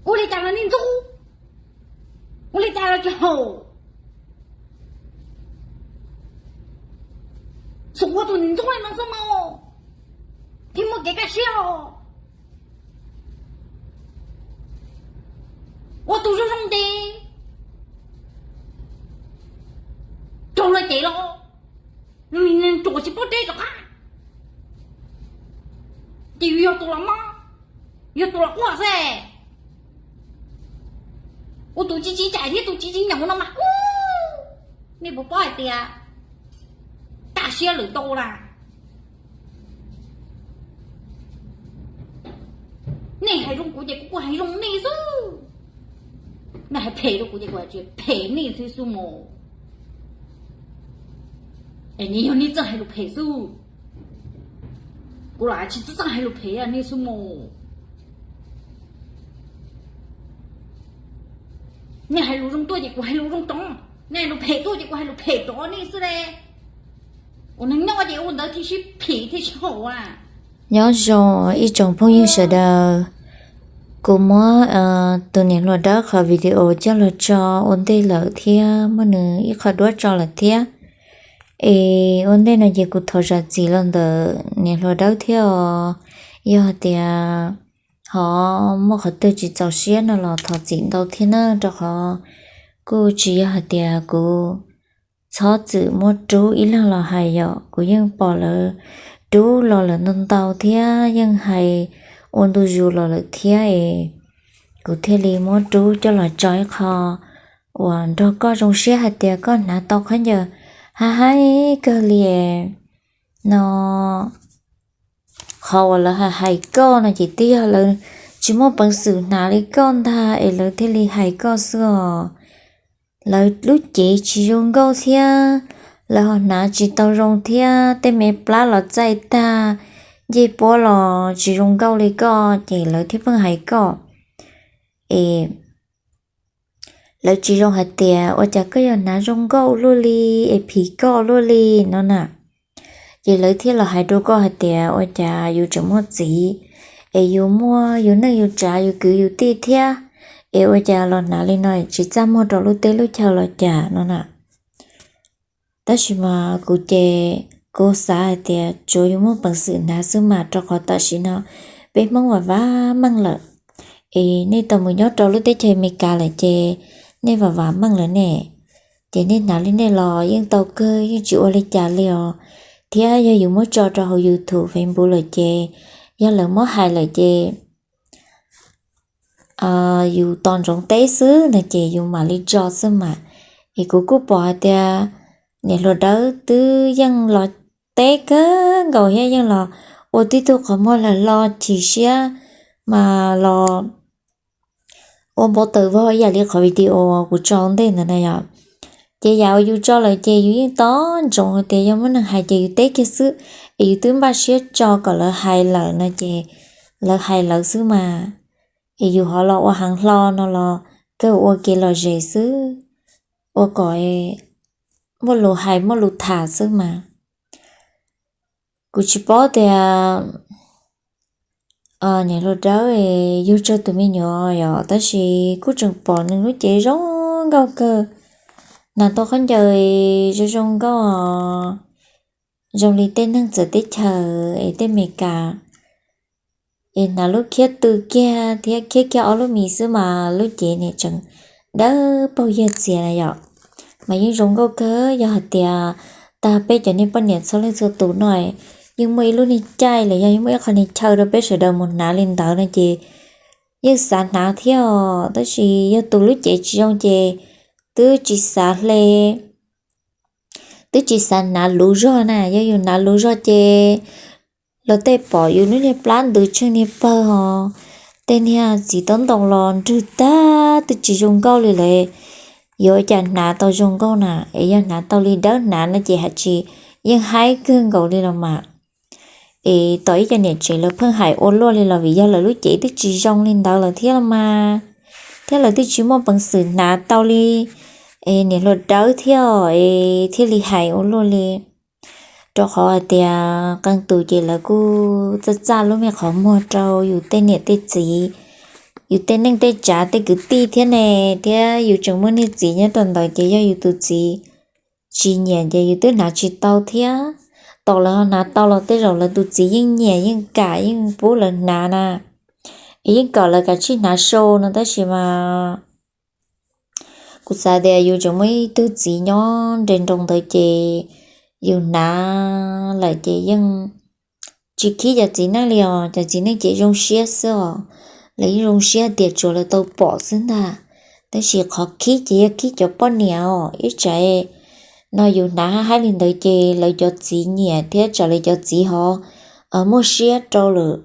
Ua li cas los nej ntxub, ua li cas los tsis haum. Xub ua tus niam ntxub no xwb mas thiaj muaj kev kaj siab os. Ua tus zoo zoo ntev raug luag cem los, neeg ruam tsis paub teb rov qab, ces yus yog tus los mob, yog tus los quaj xwb. Ua tus tsis tsis cais thiab tus tsis tsis nyaum no mas, nej puas paub hais tias kaj siab lawm ntau na. Nej hais zoo kuv ces kuv kuj hais zoo nej xwb. Nej hais phem rau kuv ces kuv hais phem nej xwb xwb mos. Es nej yog nej txawj hais lus phem xwb, kuv los tsis txawj hais lus phem nej xwb mos. Nej hais lus zoo tuaj ces kuv hais lus zoo rov, nej hais lus phem tuaj ces kuv hais lus phem rov nej xwb le. Ua neeg nyob ces ua ntawd thiaj sib phim thiaj sib haum a. Nyob zoo ib tsoom phooj ywg sawv daws, kuv muab tus niam hluas dawb qhov video coj los tso ua ntej lawm thiab muab nws ib qho duab tso lawm thiab. Es ua ntej no ces kuv thov zam txim los ntawm niam hluas dawb thiab os. Yog hais tias ho muaj qhov twg tsis txaus siab no los thov txim ntau thiab na, rau qhov kuj tsis yog hais tias kuv txhob txwm muab rub ib leeg los hais yom, kuv yeej pom lawv rub los lawm ntau ntau thiab yeej hais ua ntu zus los lawm thiab es kuv thiaj li muab rub coj los tso ib qho uas nrog koj zoo siab hais tias koj hnav tau khaub ncaws hab haib kawg li no. Qhov uas lawv hais hais koj no ces twb yog lawv tsis muaj peev xwm hnav li koj ntag es lawv thiaj li hais koj xwb os. Lawv lub cev tsis zoo nkauj thiab, lawv ho hnav tsis tau zoo thiab, tej me plab los txaij tag, ncej puab los tsis zoo nkauj li koj ces lawv thiaj pheej hais koj. Es lawv tsis zoo hais tias ua cas koj yuav hnav zoo nkauj luaj li es phim koj luaj li no na. Ces lawv thiaj los hais rau koj hais tias ua cas yus tseem muaj txiv es yus muaj yus neej yus tsav yus kwv yus tij thiab, es ua cas los hnav li no tsis txaj muag rau lub teb lub chaw los cas no na. Tab sis mas kuv ces kuv xav hais tias tsuav yus muaj peev xwm hnav xwb mas, rau qhov tam sim no peb Hmoob vam vam meej lawm. Es nej tau mus nyob rau lub teb chaws Amelikas lawm ces nej vam vam meej lawm ne. Ces nej hnav li nej los yeej tau kawg, yeej tsis ua li cas li os. Thiab yog yus muab tso rau hauv YouTube, Facebook lawm ces yog lawv muab hais lawm ces yus tos ntsoov teb xwb no ces yus mam li tso xwb mas. Es kuv kuj pom hais tias niam hluas dawb twb yeej los teb kawg nkaus thiab yeej los ua tib tug qhov muag lag hlo chim siab mas los ua npau taws vog ib yam li qhov video kuv tso ntej ntawd na yom. Ces yam uas yus tso lawm ces yus yeej tos ntsoov hais tias yog muaj neeg hais ces yus teb kiag xwb, es yus twb npaj siab tso kom lawv hais lawm no ces lawv hais lawv xwb mas. Es yus ho los ua heev hlo no los kawg ua kev lom zem xwb, ua kom muaj lus hais muaj lus tham xwb mas. Kuv tsis paub tias niam hluas dawb yug txog tus me nyuam yom, tab sis kuj tseem pom nws lub cev zoo nkauj kawg, hnav tau khaub ncaws zoo zoo nkauj, zoo li tej neeg txawv teb chaws es tej Amelikas, es hnav lub khiab tw kiag thiab khiab kiag ob lub mis xwb mas lub cev nim tseem dawb paug yag txias na yom. Mas yeej zoo nkauj kawg, yog hais tias tag peb cov niag poj niam txhua leej txhua tus no, yeej muaj ib lub niag caij los yog yeej muaj ib qho niag chaw rau peb sawv daws mus hnav li ntawd no ces yeej xav hnav thiab os, tab sis yog tus lub cev tsis zoo ces twb tsis xav hle, twb tsis xav hnav luv zog na, yog yus hnav luv zog ces los tej pom yus lub niag plab ntws tsheej niag pawg os, tej niag txiv taub ntoo los nrwg tag twb tsis zoo nkauj li lawm, yuav ua cas hnav tau zoo nkauj na, es yog hnav tau li dawb hnav no ces hais tsis yeej haib kawg nkaus li los mas. Es tom ib co niam tsev lawv pheej hais ua luaj li los vim yog lawv lub cev twb tsis zoo li ntawd lawm thiab los mas, thiab lawv twb tsis muaj peev xwm hnav tau li es niam hluas dawb thiab es thiaj li hais ua luaj li. Rau qhov hais tias qee tus ces lawv kuj txaj txaj lub me qhov muag rau yus tej niam tej txiv, yus tej neej tej tsav tej kwv tij thiab ne, thiab yus tseem muaj niag txiv nyob rau ntawd ces yog yus tus txiv tsis nyiam ces yus twb hnav tsis tau thiab. Tos lawv ho hnav tau los tej zaum lawv tus txiv yeej nyiam yeej kam yeej pub lawv hnav na, es yeej kom lawv kav tsij hnav sau no tab sis mas kuv xav tias yus tseem muaj ib tug txiv nyob nres nroos ntawd ces yus hnav lawm ces yeej tsis khib cov txiv neej li os. Cov txiv neej ces zoo siab xwb os, lawv yeej zoo siab tias tsuas lawv tau pom xwb ntag. Tab sis qhov khib ces yog khib cov poj niam os, ib tsam no yus hnav haj haib li ntawd ces lawv cov txiv nyiam thiab tsam lawv cov txiv ho muaj siab rau lawm,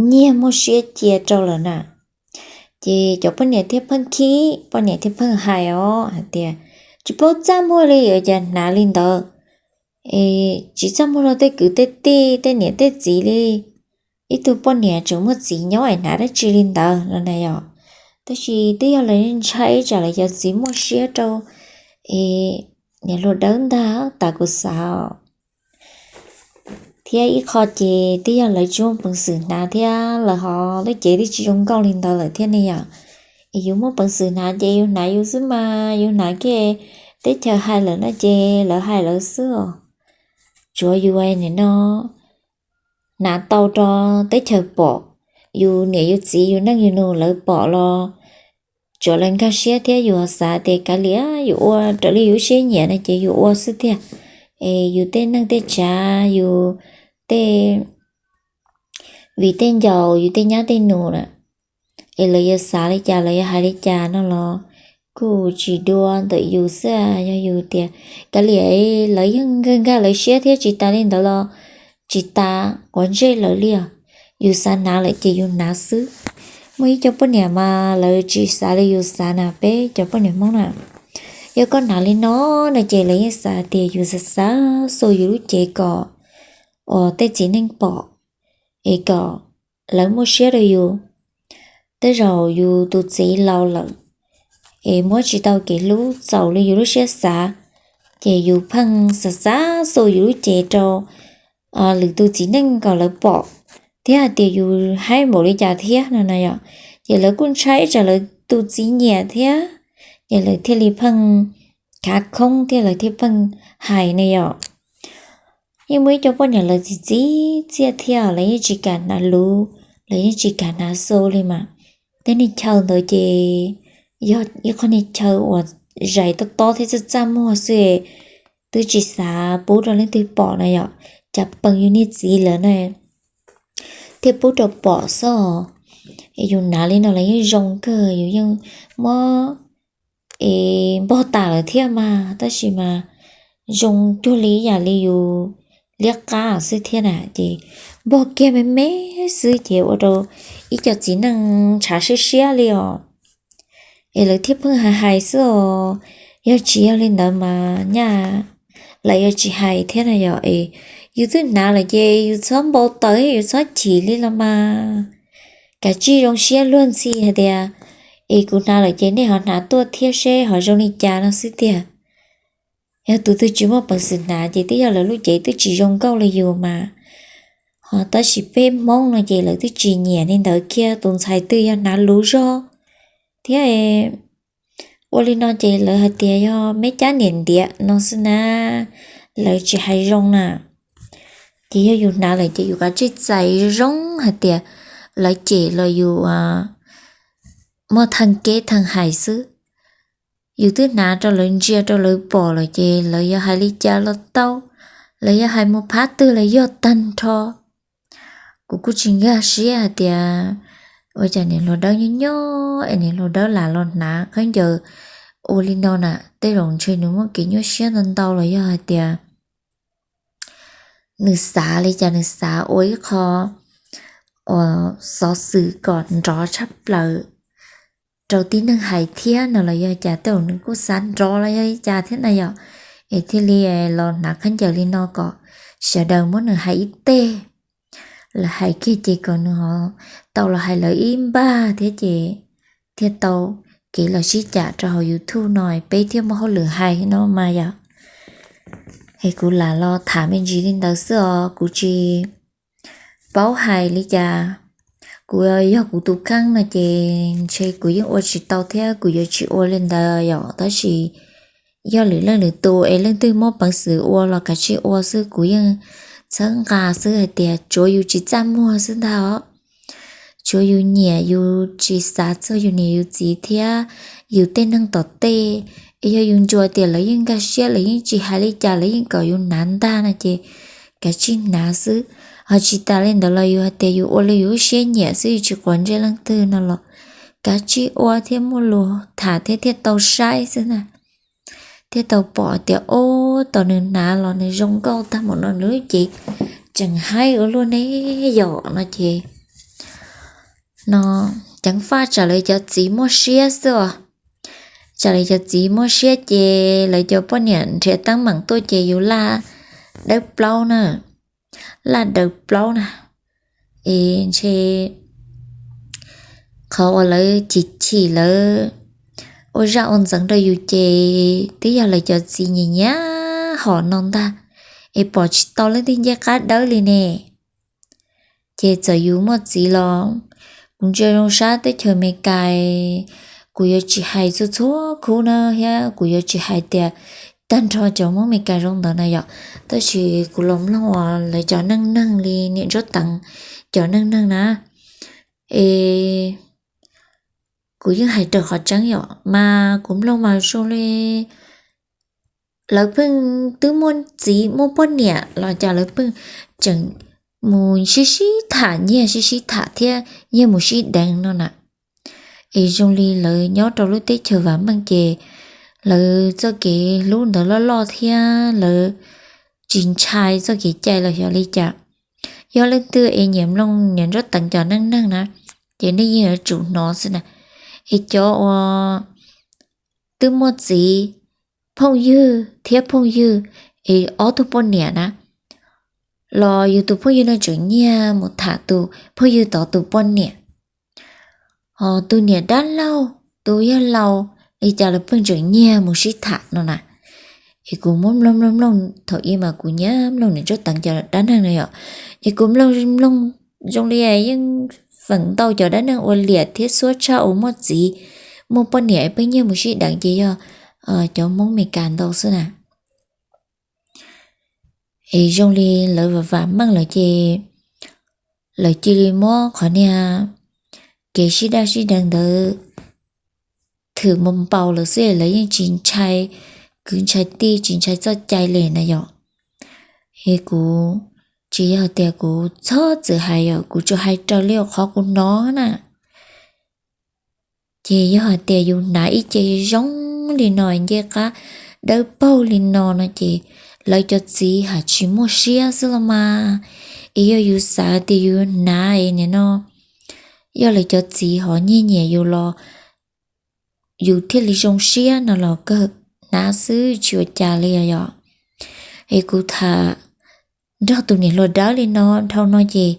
nyiag muaj siab cia rau lawm na. Ces cov poj niam thiaj pheej khib, poj niam thiaj pheej hais os hais tias, tsis paub txaj muag li, ua cas hnav li ntawd, es tsis txaj muag rau tej kwv tej tij tej niam tej txiv li. Ib tug poj niam tseem muaj txiv nyob es hnav dab tsi li ntawd no na yom. Tab sis twb yog lawv ntshai tsam lawv cov txiv muaj siab rau es niam hluas dawb ntag tas kuv xav os. Thiab ib qho ces twb yog lawv tsis muaj peev xwm hnav thiab lawv ho lub cev twb tsis zoo nkauj li ntawd lawm thiab ne yom. Es yus muaj peev xwm hnav ces yus hnav yus xwb mas, yus hnav kiag teb chaws hais lawm no ces lawv hais lawv xwb os. Tsuav yus nim no hnav tau rau teb chaws pom, yus niam yus txiv yus neej yus nus lawv pom los tsuav lawv nkag siab thiab yus ho xav tias kav liam yus ua raws li yus lub siab nyiam no ces yus ua xwb tiag. Es yus tej neej tej tsav yus tej viv tej ncaus yus tej nyab tej nus na, es lawv yuav xav li cas lawv yuav hais li cas no los kuj tsis dua ntawm yus xwb. Yog yus tias kav liam lawv yeej nkag nkag lawv siab thiab tsis tas li ntawd los tsis tas quav ntsej lawv li os. Yus xav hnav lawm ces yus hnav xwb. Muaj ib co poj niam mas lawv tsis xav li yus xav na, peb cov poj niam Hmoob na, yog koj hnav li no no ces lawv yeej xav tias yus xav xav xua yus lub cev kom uas tej txiv neej pom es kom lawv muaj siab rau yus. Tej zaum yus tus txiv laus lawm es muab tsis tau kev hlub txaus li yus lub siab xav, ces yus pheej xav xav xua yus lub cev rau lwm tus txiv neej kom lawv pom thiab hais tias yus haib npaum li cas thiab no na yom. Ces lawv kuj ntshai tsam lawv tus txiv nyiam thiab, ces lawv thiaj li pheej khav khoob thiab lawv thiaj pheej hais ne yom. Yeej muaj ib co poj niam lawv txiv txiv txiaj thiab lawv yeej tsis kam hnav luv, lawv yeej tsis kam hnav xu li mas. Tej niag chaw ntawd ces yog ib qho niag chaw uas zais tob tob thiab txaj txaj muag xwb, twb tsis xav pub rau leej twg pom na yom. Cas pees yus niag txiv lawm na thiaj pub rau pom xwb. Es yus hnav li no los yeej zoo kawg, yus yeej muab es npog tas lawm thiab mas, tab sis mas zoo cuag li ib yam li yus liab qab xwb thiab na. Ces npog kiag me me xwb ces ua rau ib co txiv neej ntshav siab siab li os. Es lawv thiaj pheej hais hais xwb os, yog tsis yog li ntawd mas nyaj lawv yuav tsis hais thiab na yom. Es yus twb hnav lawm ces yus txhob npau taws thiab yus txhob chim li los mas. Kav tsij zoo siab luag ntxhi hais tias, es kuv hnav lawm ces nej ho hnav tuaj thiab seb ho zoo li cas no xwb tiag. Yog tus twg tsis muaj peev xwm hnav ces twb yog lawv lub cev twb tsis zoo nkauj li yus mas. Ho tab sis peb Hmoob no ces lawv twb tsis nyiam li ntawd kiag, tus ntxhais twg yog hnav luv zog thiab ua li no ces lawv hais tias yog me cab niam ntiav no xwb na, lawv tsis hais zoo na. Ces yog yus hnav lawm ces yus kav tsij txais zoo hais tias lawv cem los yus muaj theej kev theej hais xwb. Yus twb hnav rau lawv ntsia rau lawv pom lawm ces lawv yog hais li cas los tau, lawv yog hais mus phab twg los yog tag nrho. Kuv kuj tsis nkag siab hais tias ua cas niam hluas dawb nyob nyob es niam hluas dawb lam los hnav khaub ncaws ua li no na, tej zaum ntshe nws muaj kev nyuaj siab ntau ntau los yog hais tias nws xav li cas, nws xav ua ib qho uas xov xwm kom nrov tshaj plaws rau tib neeg hais thiab no los yog cas, tej zaum nws kuj xav nrov los yog li cas thiab na yom, es thiaj li los hnav khaub ncaws li no kom sawv daws muab nws hais ib teg. Lawv hais kiag ces kom nws ho tau los hais lawv ib npag thiab ces thiaj tau kev los sib cam rau hauv YouTube no peb thiaj muaj hauj lwm hais no mas yom. Es kuv lam los tham me ntsis li ntawd xwb os, kuv tsis paub hais li cas. kuv yog kuv tus kheej no ces ntshe kuv yeej ua tsis tau thiab kuv yuav tsis ua li ntawd yom. Tab sis yog lwm leej lwm tus es leej twg muaj peev xwm ua los kav tsij ua xwb, kuv yeej txhawb nqa xwb hais tias tsuav yus tsis txaj muag xwb ntag os. Tsuav yus nyiam yus tsis xav txog yus niam yus txiv thiab yus tej neeg tom tej. Es yog yus ntsuas tias lawv yeej nkag siab, lawv yeej tsis hais li cas, lawv yeej kom yus hnav ntag no ces kav tsij hnav xwb. Ho tsis tas li ntawd los yus hais tias yus ua li yus lub siab nyiam xwb, yus tsis quav ntsej leej twg no los kav tsij ua thiab muaj lus tham thiab thiaj tau saib xwb na, thiaj tau pom tias ob tau nws hnav los nws zoo nkauj tag mus no nws lub cev tseem haib ua luaj ne yom no ces no ceev faj tsam lawv cov txiv muaj siab xwb os. Tsam lawv cov txiv muaj siab ces lawv cov poj niam nrhiav teeb meem tuaj ces yus laj dawb plaub na, laj dawb plaub na. Es ntshe qhov uas lawv chim chim lawv ua zaj ua ntxeev rau yus ces twb yog lawv cov txiv nyiam nyiam hom no ntag, es pom tsis tau leej twg ncej qab dawb li ne. Ces txawm yus muaj txiv los kuv ntsia zoo sab teb chaws Amelikas, kuv yuav tsis hais txhua txhua khub na thiab kuv yuav tsis hais tias tag nrho cov Hmoob Amelikas zoo ntawd na yom. Tab sis kuv los mloog uas lawv cov neej neeg li niam Ntsuab Teev cov neej neeg na, es kuv yeej hais raws qhov tseeb yom, mas kuv mloog mas zoo li lawv pheej twb muaj txiv muaj poj niam los cas lawv pheej tseem mus sib sib tham, nyiag sib sib tham thiab nyiag mus sib deev no na. Es zoo li lawv nyob rau lub teb chaws vam meej ces lawv txoj kev hlub ntawd loj loj thiab lawv tsis ntshai txoj kev cai los xyov li cas. Yog leej twg es nyiam mloog niam Ntsuab Teev cov neej neeg na, ces nej yeej yuav tsum hnov xwb na. Es cov uas twb muaj txiv, phooj ywg thiab phooj ywg, es ob tug poj niam na, los yus tus phooj ywg no tseem nyiag mus tham tus phooj ywg tod tus poj niam. Ho tus niam dab laug, tus yawg laus, li cas lawv pheej tseem nyiag mus sib tham no na. Es kuv muab mloog mloog mloog thaum ub mas kuv nyiam mloog niam Ntsuab Teev cov dab neeg no yom. Es kuv mloog mloog zoo li yeej feem ntau cov dab neeg ua liam thiab xuab tshaj uas muaj txiv, muaj poj niam pheej nyiag mus sib deev ces yog cov Hmoob Amelikas ntau xwb na. Es zoo li lawv vam vam meej lawm ces lawv cia li muab qhov niag kev sib daj sib deev ntawd thwm mus npaum lawm xwb, lawv yeej tsis ntshai kwv ntshai tij, tsis ntshai txoj cai li na yom. Es kuv tsis yog tias kuv txhob txwm hais yom, kuv tsuas hais raws li qhov kuv hnov na. Ces yog hais tias yus hnav ib ce zoo li no, ncej qab dawb paug li no no ces lawv cov txiv haj tsis muaj siab xwb los mas. Es yog yus xav tias yus hnav es nim no yog lawv cov txiv ho nyiag nyiam yus los yus thiaj li zoo siab no los kawg hnav xwb tsis ua cas li os yom. Es kuv tham nrog tus niam hluas dawb li no dhau no ces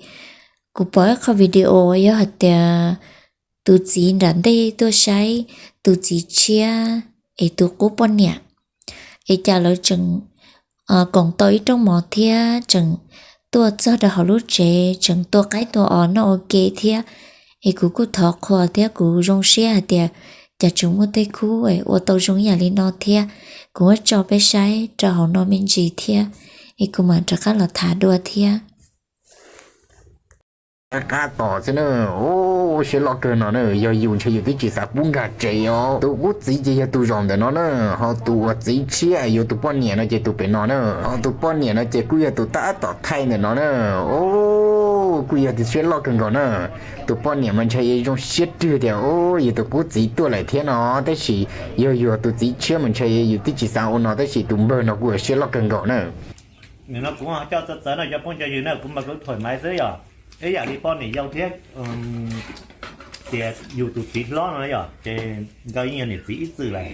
kuv pom ib qho video yog hais tias tus txiv nram ntej tuaj saib tus txiv tshiab es tus qub poj niam, es cas lawv tseem koom tau ib rooj mov thiab tseem tuaj txog rau hauv lub tsev tseem tua qaib tua os noj ua ke thiab. Es kuv kuj thov qhuas thiab kuv zoo siab hais tias cas tseem muaj tej khub ua tau zoo ib yam li no thiab. Kuv muab tso peb saib rau hauv no me ntsis thiab, es kuv mam rov qab los tham dua thiab. Qab tom xwb na. Siab loj kawg no na, yog yus ntshe yus twb tsis xav pub nkag tsev os. Tus qub txiv ces yog tus zaum ntawm no na, ho tus uas txiv tshiab yuav tus poj niam no ces tus pem no na, ho tus poj niam no ces kuj yog tus tab tom thaij ntawm no na. Kuj yog tus siab loj kawg nkaus na. Tus poj niam mas ntshai zoo siab rwg tias yus tus qub txiv tuaj lawm thiab no, tab sis yog yus tus txiv tshiab mas ntshai yus twb tsis xav ua no, tab sis tus npawg no kuj yog siab loj kawg nkaus na. Nim no kuv coj txawv txawv no cov phooj cov ywg na, kuv mas kuv thuam maiv xwb yom. Ib yam li poj niam yau thiab tias yus tus txiv hlob no yom, ces nkawd yeej yog niam txiv ib txwm lawm.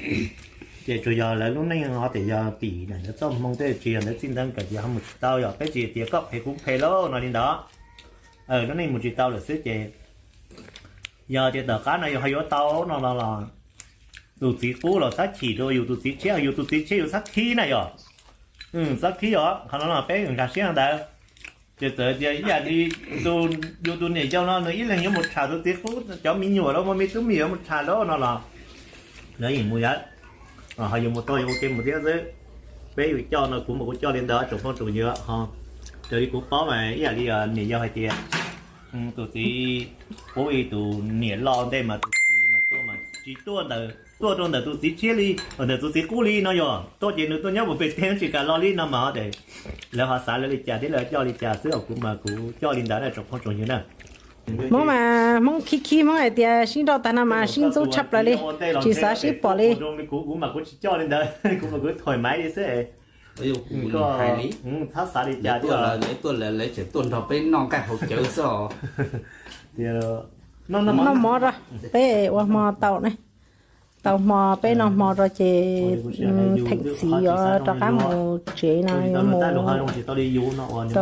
Ces tsuas yog lawv lub neej ho tias yog tim ntawd txoj hmoo tej, tsis yog ntawd txij ntawd kawm ces ho mus tsis tau yom. Peb tsis tias koj phem kuv phem lauj no li ntawd, lub neej mus tsis tau lawm xwb ces yog tias tom qab no yus ho yuav tau no los tus txiv qub los xav chim rau yus tus txiv tshiab, yus tus txiv tshiab yus xav khib na yom. Xav khib os, qhov no no peb nkag siab ntawd. Ces txawm tias ib yam li yus tus niam yau no nws ib leeg yuav mus tham tus txiv qub cov me nyuam los muaj me tub me nyuam mus tham lawm no los lawv yeej mus yom, ho yuav mus tau yuav ua ke mus thiab xwb. Peb yuav coj no kuv mas kuv coj li ntawd tsoom phooj tsoom ywg ho. Raws li kuv paub mas ib yam li niam yau hais tias tus txiv qub ib tus niam loj ntej mas tus txiv mas tuaj mas tsis tuaj ntawm, tuaj rau ntawm tus txiv tshiab li, ntawm tus txiv qub li no yog tuaj ces nws tuaj nyob puag pem teb tsis kam los li no mas lawv ho xav lawv li cas thiab lawv coj li cas xwb os. Kuv mas kuv coj li ntawd na tsoom phooj tsoom ywg na. Hmoob mas Hmoob khib khib Hmoob hais tias sib nrauj tag no mas sib ntxub tshaj plaws li, tsis xav sib pom li. Kuv mas kuv tsis coj li ntawd, kuv mas kuv thoim maiv li xwb. Txhob xav li cas tuaj lawv tseem tuaj nrog peb noj nqaij haus cawv xwb os. Noj mov rau, peb ua hmo tau ne, tau hmo peb noj hmo rau ces theem txiv yuav rov qab mus tsev no yuav mus.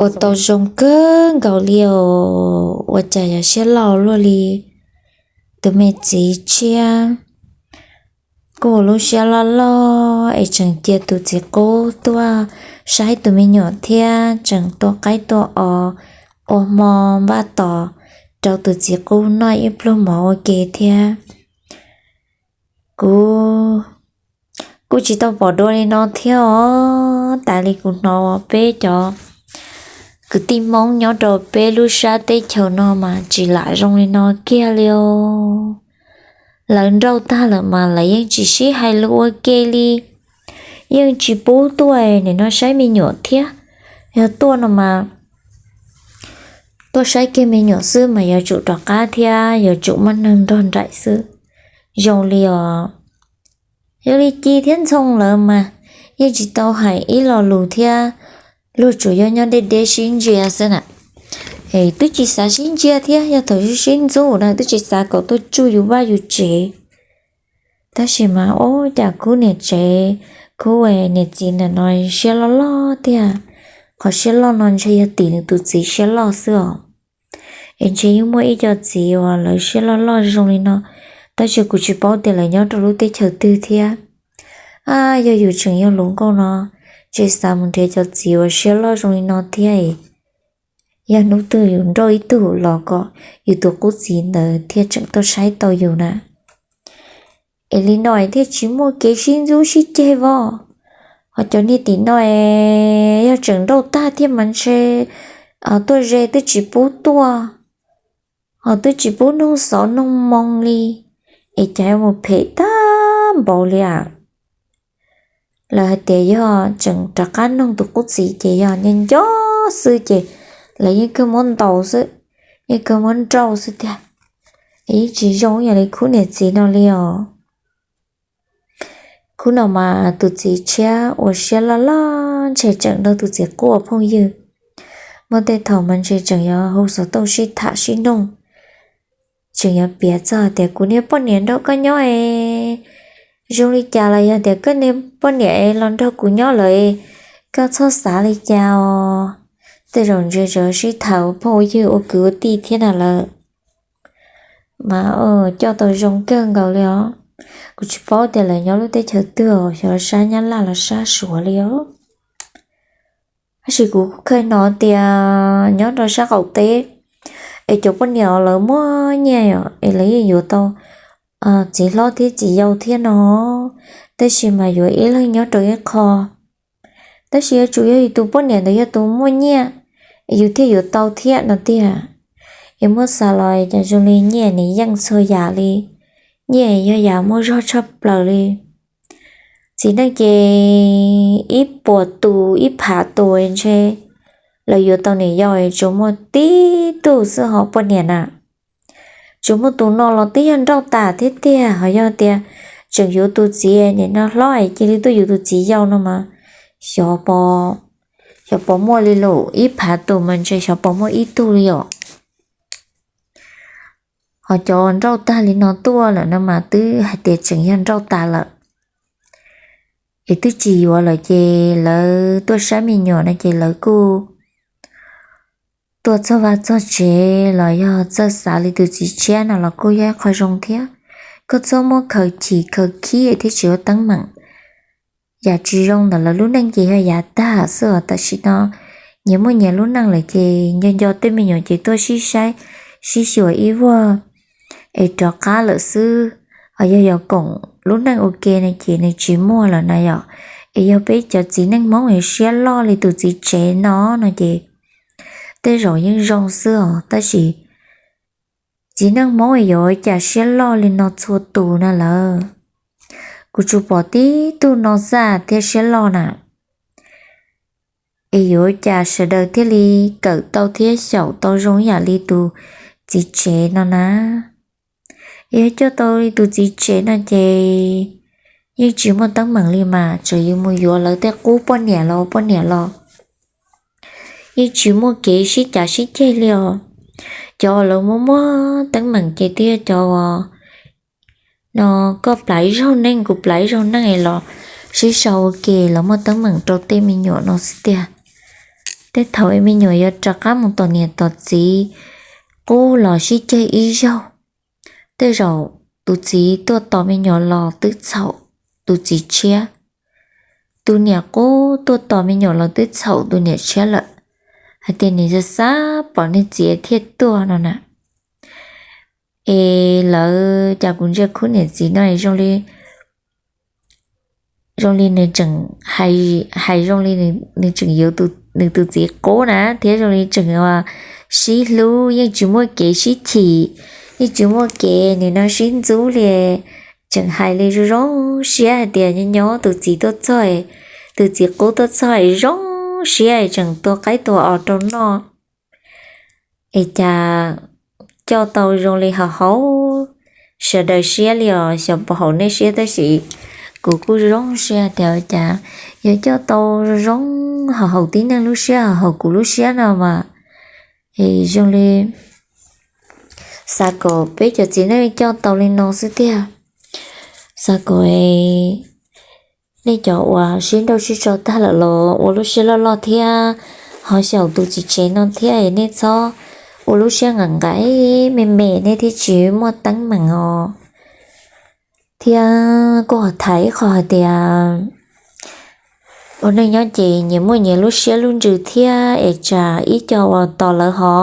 Ua tau zoo kawg nkaus li os, ua cas yog siab loj luaj li. Tus me txiv tshiab kuj ua lub siab loj loj es tseem cia tus txiv qub tuaj saib tus me nyuam thiab tseem tua qaib tua os, ua hmo npaj tos rau tus txiv qub noj ib pluag mov ua ke thiab. Kuv kuj tsis tau pom dua li no thiab os. Tas li kuv hnov peb cov kwv tij Hmoob nyob rau peb lub sab teb chaws no mas tsis lam zoo li no kiag li os. Lawv nrauj tag lawm mas lawv yeej tsis sib hais lus ua ke li, yeej tsis pub tuaj nim no saib me nyuam thiab. Yog tuaj no mas tuaj saib kiag me nyuam xwb mas yuav tsum rov qab thiab yuav tsum muaj neeg nrog nraim xwb. Zoo li os, yog li Ci thiab Ntxhoo lawv mas yeej tsis tau hais ib lo lus thiab, luag tsuas yog nyob deb deb sib ntsia xwb na. Es twb tsis xav sib ntsia thiab, yog thaum sib ntxub na twb tsis xav kom tuaj tsuj yus vaj yus tsev. Tab sis mas ua cas khub niam tsev, khub niam txiv ntawm no siab loj loj tiag. Qhov siab loj no ntshe yog tim nws tus txiv siab loj xwb os. Es ntshe yeej muaj ib co txiv uas lawv siab loj loj zoo li no, tab sis kuv tsis paub tias lawv nyob rau lub teb chaws twg thiab. A, yog yus tseem yog hluas nkauj no, ntshe xav mus nrhiav cov txiv uas siab loj zoo li no thiab. Yog hnub twg yus nrauj ib tug los kom yus tus qub txiv ntawd thiaj tseem tuaj saib tau yus na. Es li no thiaj tsis muaj kev sib ntxub sib ceg voj. Ho cov niag tim no es yog tseem nrauj tag thiab mas ntshe tuaj ze twb tsis pub tuaj, ho twb tsis pub noog xov noog moo li, es cas yuav mus phem tag npaum li a. Lawv hais tias yog tseem rov qab noog tus qub txiv ces yog nco nco xwb ces lawv yeej kawg muab ntaus xwb, yeej kawg muab nrauj xwb tiag. Yeej tsis zoo ib yam li khub niam txiv no li os. Khub no mas tus txiv tshiab ua siab loj loj ntshe tseem nrog tus txiv qub ua phooj ywg. Muaj tej thaum mas ntshe tseem yuav hu xov tooj sib tham sib noog, tseem yuav piav txog tias kuv niag poj niam nrog koj nyob es zoo li cas los yog tias koj niag poj niam es los nrog kuv nyob lawm es koj txhob xav li cas os. Tej zaum ntshe tseem sib tham ua phooj ua ywg ua kwv ua tij thiab na lawm. Mas coj tau zoo kawg nkaus li os. Kuv tsis paub tias lawv nyob lub teb chaws twg os, xyov sab Nyab Laj los sab Suav li os. Tab sis kuv kheev hnov tias nyob rau sab qaum teb es cov poj niam lawv muaj nyiaj es lawv yeej yuav tau txiv hlob thiab txiv yau thiab no, tab sis mas yuav ib leeg nyob rau ib qho. Tab sis yuav tsum yog yus tus poj niam ntawd yog tus muaj nyiaj es yus thiaj yuav tau thiab no tiag. Es muab xav los cas zoo li nyiaj nws yeej txhua yam li, nyiaj yog yam muaj zog tshaj plaws li. Txiv neej ces ib puas tus ib phav tus ntshe lawv yuav tau niam yau tsuas muaj tib tug xwb ho poj niam na. Tsuas muaj tus no los twb yog nrauj tas thiab tiag, ho yog tias tseem yuav tus txiv nim no hlob es cia li tuaj yuav tus txiv yau no mas xyov pos muaj li lawm, ib phav tus mas ntshe xyov pos muaj ib tug li os. Ho cov nrauj tag li no tuaj lawm no mas twb hais tias tseem yog nrauj tas lawm. Es twb tsis yuav lawm ces lawv tuaj saib me nyuam no ces lawv kuj tuaj txog vaj txog tsev los yog txawj xav li tus txiv tshiab no los kuj yog ib qho zoo thiab. Koj txhob muab khaws chim khaws khib thiab tsis ua teeb meem. Yam tsis zoo ntawm lawv lub neej ces yog yav tag xwb os, tam sim no nyias muaj nyias lub neej lawm ces nco nco tej me nyuam ces tuaj sib saib sib xyuas ib vuag es rov qab lawm xwb. Ho yog yuav koom lub neej ua ke no ces nws tsis muaj lawm na yom. Es yog peb cov txiv neej Hmoob es siab loj li tus txiv tsev no no ces tej zaum yeej zoo xwb os, tab sis txiv neej Hmoob es yuav ua cas siab loj li no txhua tus na lawm. Kuv tsuas pom tib tug no xaj thiab siab loj na. Es yuav ua cas sawv daws thiaj li kawm tau thiab xyaum tau zoo yam li tus txiv tsev no na. Es yog coj tau li tus txiv tsev no ces yeej tsis muaj teeb meem li mas, txawm yus mus yuav lawv tej qub poj niam los poj niam los yeej tsis muaj kev sib cav sib ceg li os. Cov uas lawv muaj muaj teeb meem ces twb yog cov uas no koj plam ib zaug neej kuv plam ib zaug neej los sib sau ua ke los muaj teeb meem rau tej me nyuam no xwb tiag. Tej thaum me nyuam yuav rov qab mus tom niam tom txiv qub los sib ceg ib zaug, tej zaum tus txiv tuaj tos me nyuam los twb txhaum tus txiv tshiab, tus niam qub tuaj tos me nyuam los twb txhaum tus niam tshiab lawm, hais tias nws xav xav pom nws txiv thiaj tuaj no na. Es lawv cas kuv ntsia khub niam txiv no zoo li zoo li nws tseem hais, hais zoo li nws tseem yuav nws tus txiv qub na, thiab zoo li tseem sib hlub, yeej tsis muaj kev sib chim, yeej tsis muaj kev nim no sib ntxub li. Tseem hais li zoo zoo siab hais tias nyob nyob tus txiv tuaj txog, tus txiv qub tuaj txog zoo siab tseem tua qaib tua os rau noj. Es cas coj tau zoo li haum haum sawv daws siab li os, xyov puas haum nej siab tab sis kuv kuj zoo siab tias cas yog coj tau zoo zoo haum haum tib neeg lub siab, haum haum kuv lub siab no mas. Es zoo li xav kom peb cov txiv neej coj tau li no xwb tiag. Xav kom nej cov uas sib nrauj sib tso tag lawm los ua lub siab loj loj thiab, ho xyaum tus txiv tsev no thiab es nej txhob ua lub siab nqaim nqaim me me, nej thiaj tsis muaj teeb meem os. Thiab kuj ho tham ib qho hais tias ua neej nyob ces nyias muaj nyias lub siab lub ntsws thiab, es tsam ib co uas tos lawv ho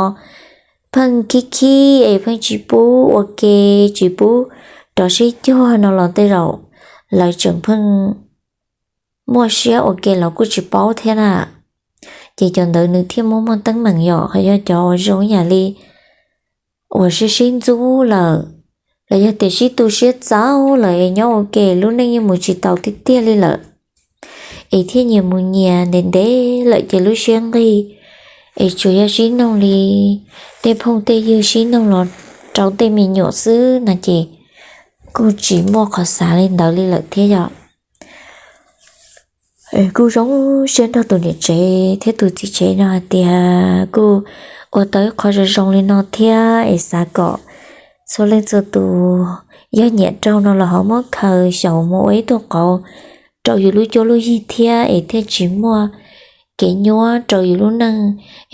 pheej khib khib es pheej tsis pub ua ke, tsis pub rov sib cuag no los tej zaum lawv tseem pheej muaj siab ua ke los kuj tsis paub thiab na. Ces cov ntawd nws thiaj muaj muaj teeb meem yom. Ho yog cov uas zoo yam li uas sib sib ntxub lawm, los yog tias sib tu siab txaus lawm es nyob ua ke lub neej yeej mus tsis taus tiag tiag li lawm, es thiaj nyias mus nyias ntev ntev lawm ces lub siab nqig, es tsuas yog sib noog li tej phooj tej ywg sib noog los rau tej me nyuam xwb no ces kuj tsis muaj qhov xav li ntawd li lawm thiab yom. Kuj zoo siab nrog tus niam tsev thiab tus txiv tsev no hais tias kuj ua tau ib qho zoo zoo li no thiab, es xav kom txhua leej txhua tus yog nyiam raug no los ho muab khaws xyaum mus ua ib tug qauv rau yus lub cuab lub yig thiab, es thiaj tsis muaj kev nyuab rau yus lub neej,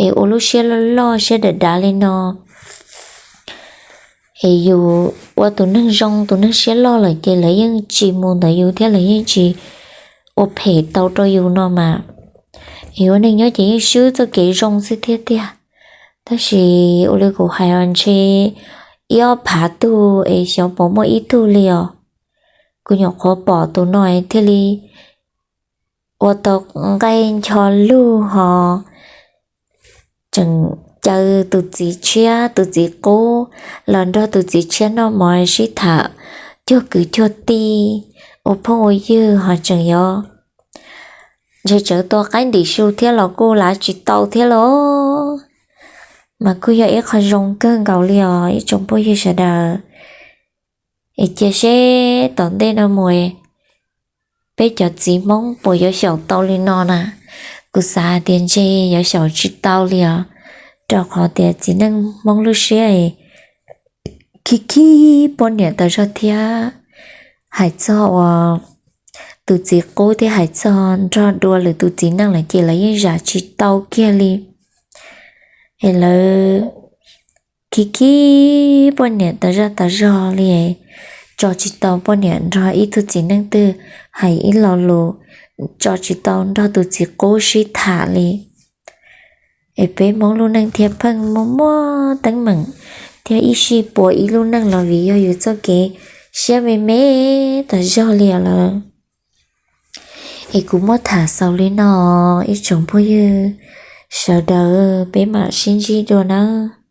es ua lub siab loj loj siab dav dav li no. Es yus ua tus neeg zoo tus neeg siab loj lawm ces lawv yeej tsis mus ntawm yus thiab lawv yeej tsis ua phem tau rau yus no mas. Es ua neej nyob ces yeej swb txoj kev zoo xwb thiab tiag. Tab sis ua li kuv hais os, ntshe ib ob phav tug es xyov puas muaj ib tug li os. Kuv nyuam qhuav pom tus no thiaj li ua tau nqaij ncho lug ho tseem caw tus txiv tshiab tus txiv qub los nrog tus txiv tshiab noj mov sib tham cuag kwv cuag tij, ua phooj ua ywg ho tseem yuav ntshe tsawv tua qaib ntim su thiab los kuj lav tsis tau thiab los. Mas kuj yog ib qho zoo kawg nkaus li os ib tsoom phooj ywg sawv daws. Es cia seb tom ntej no mus peb cov txiv Hmoob puas yuav xyaum tau li no na. Kuv xav tias ntshe yuav xyaum tsis tau li os, rau qhov tias txiv neej Hmoob lub siab khib khib poj niam tas zog thiab. Hais txog uas tus txiv qub thiab hais txog nrog dua lwm tus txiv neej lawm ces lawv yeej zam tsis tau kiag li. Es lawv khib khib poj niam tas zog tas zog li, tso tsis tau poj niam nrog ib tug txiv neej twg hais ib lo lus, tso tsis tau nrog tus txiv qub sib tham li. Es peb Hmoob lub neej thiaj pheej muaj muaj teeb meem thiab ib sij puas ib lub neej los vim yog yus txoj kev siab me me tas zog li lawm. Es kuv muab tham xaus li no, ib tsoom phooj ywg sawv daws peb mam sib ntsib dua nawb.